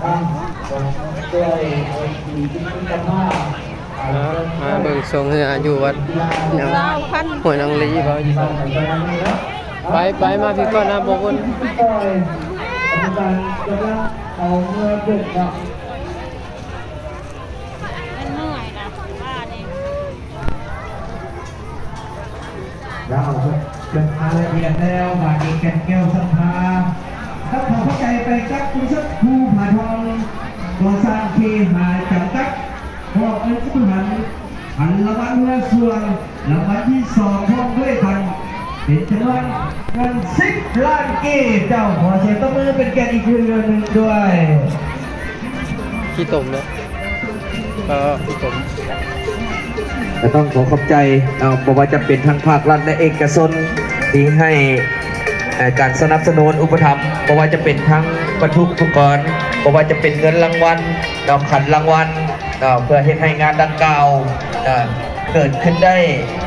ເອົາ ມາເບິ່ງຊ່ວງເຮືອຢູ່ວັດຫຍັງ ຫ້ວຍນາງລີບໍ່? ໄປ ໄປ ມາພີ້ກ່ອນນະ ບໍ່ບຸນ. ມັນເມື່ອຍນະ ວ່ານີ້. ລາວເກັບລາຍລະອຽດແລ້ວ ບາດນີ້ແກ່ນແກ້ວສັນທາ ຕ້ອງຂໍຂອບໃຈໄປກັບບໍລິສັດພູຜາທອງກໍ່ສ້າງເຄຫາຈຳກັດ ມອບເງິນສະໜັບສະໜູນພັນລະວັນເຮືອສ່ວນ ລາງວັນທີສອງ ພ້ອມດ້ວຍບັນ ເປັນຈຳນວນເງິນສິບລ້ານກີບ. ເຈົ້າ ຂໍສຽງຕົບມືເປັນກຽດອີກເທື່ອໜຶ່ງດ້ວຍ. ຂີ້ຕົມເນາະ ເອີ ຂີ້ຕົມ. ກໍຕ້ອງຂໍຂອບໃຈເນາະ ບໍ່ວ່າຈະເປັນທັງພາກລັດ ແລະ ເອກະຊົນ ທີ່ໃຫ້ ເອີ ການສະໜັບສະໜູນອຸປະຖຳ ບໍ່ວ່າຈະເປັນທັງວັດຖຸອຸປະກອນ ບໍ່ວ່າຈະເປັນເງິນລາງວັນ ເນາະ ຂັນລາງວັນ ເນາະ ເພື່ອເຮັດໃຫ້ງານດັ່ງກ່າວ ເນາະ ເກີດຂຶ້ນໄດ້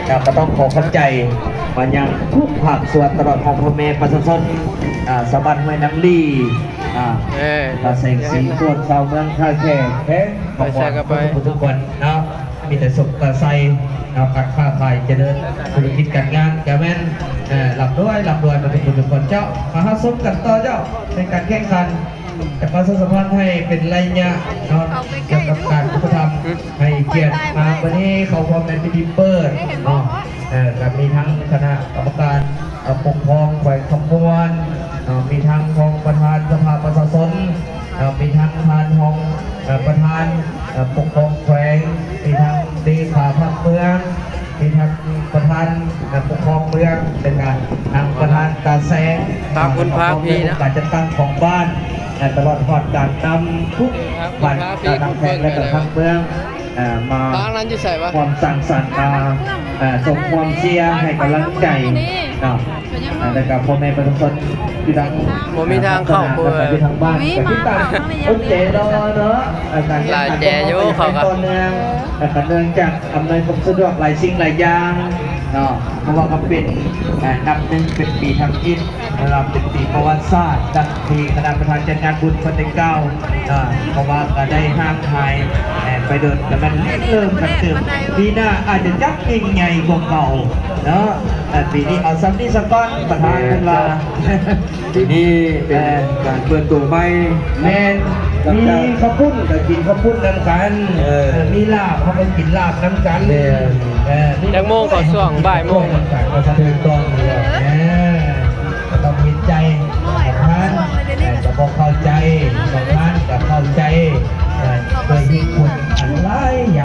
ເນາະ ກໍຕ້ອງຂໍຂອບໃຈມາຍັງທຸກພາກສ່ວນ ຕະຫຼອດຮອດພໍ່ແມ່ປະຊາຊົນ ເນາະ ຊາວບ້ານຫ້ວຍນາງລີ ເນາະ ເອີ ຊາວແສງສີ ໂຄນ ຊາວເມືອງທ່າແຂກ ແຂວງຄຳມ່ວນ ທຸກໆຄົນເນາະ ມີແຕ່ສຸກແຕ່ໄຊ ເນາະ ການຄ້າຂາຍຈະເລີນ ທຸລະກິດການງານກະແມ່ນ ເອີ ລ່ຳລວຍ ລ່ຳລວຍໝົດທຸກຜູ້ທຸກຄົນ. ເຈົ້າ ມາຮັບຊົມກັນຕໍ່ເຈົ້າ ໃນການແຂ່ງຂັນ ຈະປະຊາສຳພັນໃຫ້ເປັນໄລຍະເນາະ ກ່ຽວກັບການອຸປະຖຳ ໃຫ້ກຽດມາມື້ນີ້ ເຂົ້າຮ່ວມໃນພິທີເປີດເນາະ ເອີ ກໍມີທັງຄະນະກຳມະການ ເອີ ປົກຄອງແຂວງຄຳມ່ວນເນາະ ມີທັງຮອງປະທານສະພາປະຊາຊົນເນາະ ມີທັງທ່ານຮອງ ເອີ ປະທານ ເອີ ປົກຄອງແຂວງ ມີທັງເລຂາພັກເມືອງ ມີທັງປະທານ ເອີ ປົກຄອງເມືອງ ແລະກະທາງປະທານຕາແສງ ພາບຸນພາພີເນາະ ການຈັດຕັ້ງຂອງບ້ານ ແລະຕະຫຼອດຮອດການນຳທຸກບ້ານ ການນຳແຂວງ ແລະກະທາງເມືອງ ເອີ ມາຮ່ວມສັງສັນ ມາ ເອີ ສົ່ງຄວາມເຊຍໃຫ້ກຳລັງໃຈເນາະ ເອີ ແລະກະພໍ່ແມ່ປະຊາຊົນທີ່ທັງ ບໍ່ມີທາງເຂົ້າ ເອີ ຢູ່ທາງບ້ານ ກະຕິດຕາມອົດໃຈລໍເນາະ ເອີ ການແຂ່ງຂັນຂອງເຮົາກໍຍັງໄປຕໍ່ເນື່ອງ ແລະກະເນື່ອງຈາກອຳນວຍຄວາມສະດວກຫຼາຍສິ່ງຫຼາຍຢ່າງເນາະ ເພາະວ່າກໍເປັນ ເອີ ນັບໜຶ່ງເປັນປີທຳອິດ ແລະເປັນປີປະຫວັດສາດ ດັ່ງທີ່ຄະນະປະທານຈັດງານບຸນເພິ່ນໄດ້ກ່າວ ເນາະ ເພາະວ່າກໍໄດ້ຫ່າງຫາຍ ເອີ ໄປດົນ ແລະແມ່ນລິເລີ່ມກັນຕື່ມ ປີໜ້າອາດຈະຈັດຍິ່ງໃຫຍ່ກວ່າເກົ່າເນາະ ເອີ ປີນີ້ເອົາສ່ຳນີ້ສາກ່ອນ ປະທານເພິ່ນວ່າ. ປີນີ້ເປັນ ເອີ ການເປີດໂຕໃໝ່ ແມ່ນ ມີເຂົ້າປຸ້ນກໍກິນເຂົ້າປຸ້ນນຳກັນ ເອີ ເອີ ມີລາບເຮົາກໍກິນລາບນຳກັນ ແມ່ນ ເອີ ມີ ຈັກໂມງເຂົ້າຊ່ວງ ບ່າຍໂມງ ນຳກັນ ກໍສະເພາະຕ້ອງ ເອີ ກໍຕ້ອງມີ